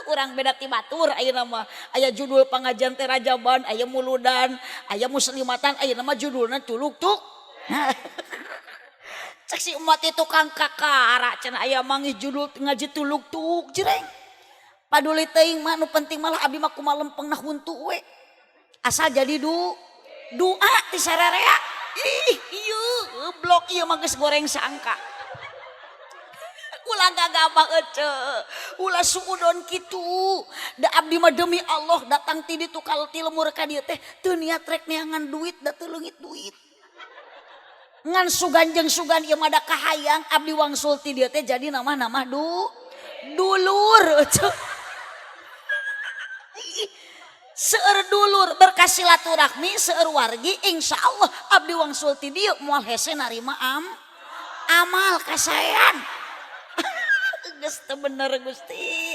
Urang beda ti batur. Ayeuna mah aya judul pangajian teh rajaban, aya muludan, aya muslimatan, ayeuna mah judulna tuluk tuk. Cek si umat itu, tukang kakara cenah aya manggih judul ngaji tuluk tuk jreng. Paduli teuing mah, nu penting malah abdi mah kumaha lempengna huntu we, asal jadi doa ti sararea. Ih, ieu blok ieu mah geus goreng sangka. Ulah gagabah, ece, ulah suudon kitu. Da abdi mah demi Allah datang ti ditu kal ti lemur ka dieu teh teu niat rek neangan duit, da teu leungit duit. Ngan sugan jeung sugan ieu mah da kahayang abdi wangsul ti dieu teh jadi nama-nama dulur, ece. Seueur dulur berkah silaturahmi, seueur wargi, insya Allah abdi wangsul ti dieu moal hese narima amal kasaean. Geus teu bener, Gusti.